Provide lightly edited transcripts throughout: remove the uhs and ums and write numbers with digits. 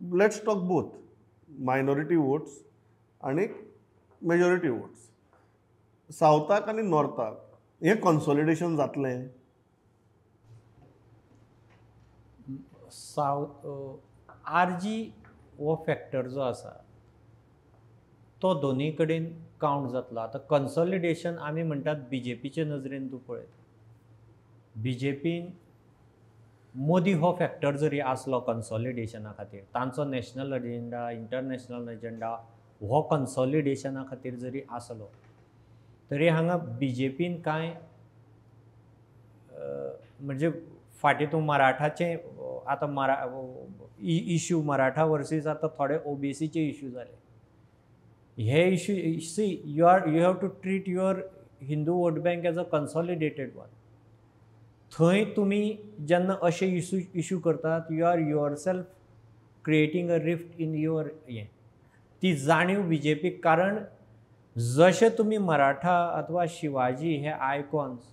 Let's talk both minority votes आनी majority votes. सावथाक आनी नॉर्थाक हें कॉन्सॉलिडेशन जातलें? सावथ आरजी हो फॅक्टर जो आसा तो दोनूय कडेन कावंट जातलो. आतां कन्सॉलिडेशन आमी म्हणटात बीजेपीचे नजरेन तूं पळयत, बीजेपीन मोदी हो फॅक्टर जरी आसलो कन्सॉलिडेशना खातीर, तांचो नॅशनल एजेंडा इंटरनॅशनल एजेंडा हो कन्सॉलिडेशना खातीर जरी आसलो तरी हांगा बीजेपीन कांय म्हणजे फाटीं तूं मराठाचें आतां इश्यू मराठा वर्सीस आतां थोडे ओबीसीचे इश्यू जाले. हे issue see you have to treat your Hindu vote bank as a consolidated one. थंय तुमी जेन्ना अशे इश्यू करतात you are yourself creating a rift in your हें ती जाणीव बीजेपीक. कारण जशें तुमी मराठा अथवा शिवाजी हे आयकॉन्स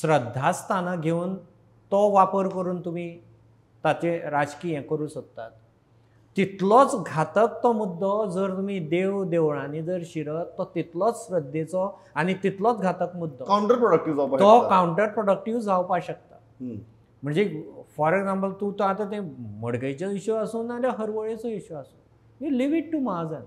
श्रद्धास्थानां घेवन तो वापर करून तुमी ताचे राजकीय हें करूं सोदतात, तितलोच घातक तो मुद्दो जर तुमी देव देवळांनी जर शिरत तो तितलोच श्रद्धेचो आनी तितलोच घातक मुद्दो, कावंटर प्रोडक्टीव जावपाक, तो कावंटर प्रोडक्टीव जावपाक शकता. म्हणजे फॉर एग्जाम्पल तूं तो आतां तें मडगयचो इश्यू आसूं नाजाल्यार हरवळेचो इश्यू आसूं, you leave it to महाजन.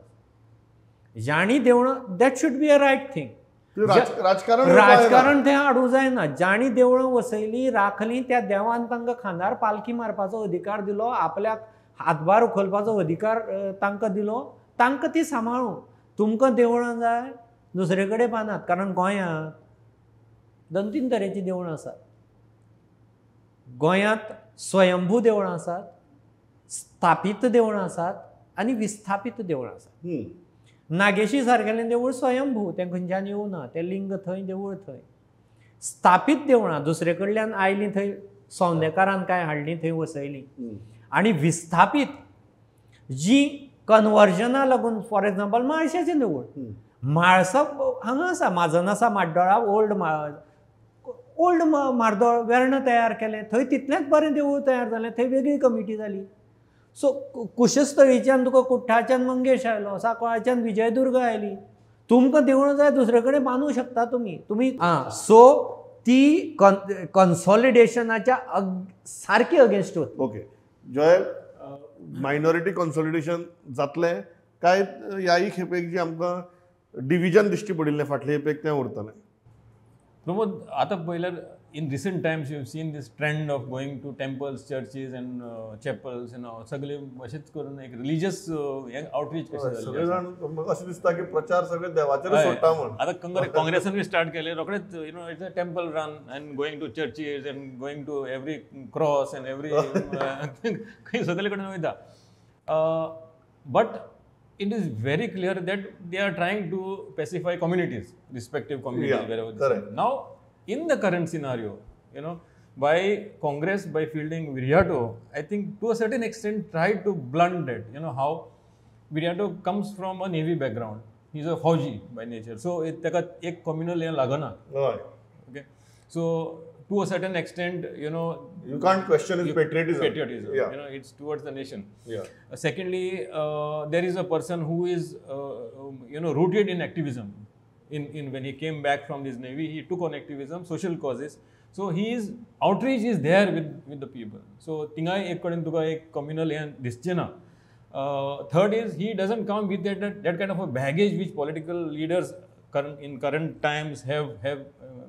जांणी देवळां that should be a right thing. राजकारण तें हाडूंक जायना. जांणी देवळां वसयलीं राखलीं त्या देवान तांकां खांदार पालखी मारपाचो अधिकार दिलो, आपल्याक हातभार उखलपाचो अधिकार तांकां दिलो, तांकां ती सांबाळूं. तुमकां देवळां जाय दुसरे कडेन बांदात, कारण गोंयांत 2-3 तरेचीं देवळां आसात. गोंयांत स्वयंभू देवळां आसात, स्थापीत देवळां आसात आनी विस्थापीत देवळां आसात. नागेशी सारकेलें देवूळ स्वयंभू, तें खंयच्यान येवना, तें लिंग थंय देवूळ थंय. स्थापीत देवळां दुसरे कडल्यान आयलीं थंय सौंदेकारान कांय हाडलीं थंय वसयलीं. आनी विस्थापीत जी कन्वर्जना लागून फॉर एग्जाम्पल म्हाळशेचें देवूळ, म्हाळसा हांगा आसा, म्हाजन आसा म्हाड्डोळा, ओल्ड म्हार्दोळ वेर्णा तयार केलें, थंय तितलेंच बरें देवूळ तयार जालें, थंय वेगळी कमिटी जाली. सो कुशस्थळीच्यान तुका कुठ्ठाच्यान मंगेश आयलो, सांकवाळच्यान विजयदुर्ग आयली. तुमकां देवळां जाय दुसरे कडेन बांदूं शकता तुमी तुमी आं. सो ती कन्सॉलिडेशनाच्या सारकी अगेन्स्ट वता. ओके जॉयल, मायनॉरिटी कन्सॉलिडेशन जातलें काय ह्याय खेपेक जी आमकां डिविजन दिश्टी पडिल्लें फाटले खेपेक तें उरतलें? प्रमोद, आतां पळयल्यार in recent times you have seen this trend of going to temples, churches and chapels and all, सगळे अशेंच करून एक रिलीजियस आउटरीच कशें सगळे जाण अशें दिसता की प्रचार सगळे देवाचेर सोडटा म्हूण. आतां काँग्रेसान स्टार्ट केलें रोखडेच, you know, it's a temple run and going to churches and going to every cross and every खंय सगळे कडेन वयता. But it is very clear that they are trying to pacify communities, respective communities, wherever. Now in the current scenario, you know, by Congress, by fielding Viriato, I think to a certain extent tried to blunt it. You know, how Viriato comes from a Navy background. He's a Fauji by nature. So, teka ek communal हे लागना. Okay. So, to a certain extent, you know, you can't question his patriotism. Patriotism, yeah. You know, it's towards the nation. Yeah. Secondly, there is a person who is, you know, rooted in activism. In when he came back from this Navy, he took on activism, social causes. So his outreach is there with the people. So tingay ek kaden tuka ek communal हे दिसचे ना. Third is he doesn't come with that kind of a baggage which political leaders in current times have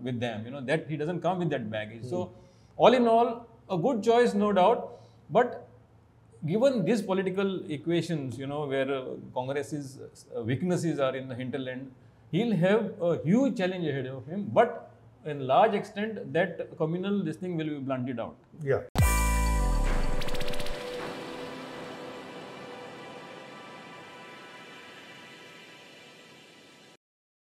with them. You know, that he doesn't come with that baggage. So all in all, a good choice, no doubt. But given these political equations, you know, where Congress's weaknesses are in the hinterland, he'll have a huge challenge ahead of him, but in large extent that communal this thing will be blunted out. Yeah.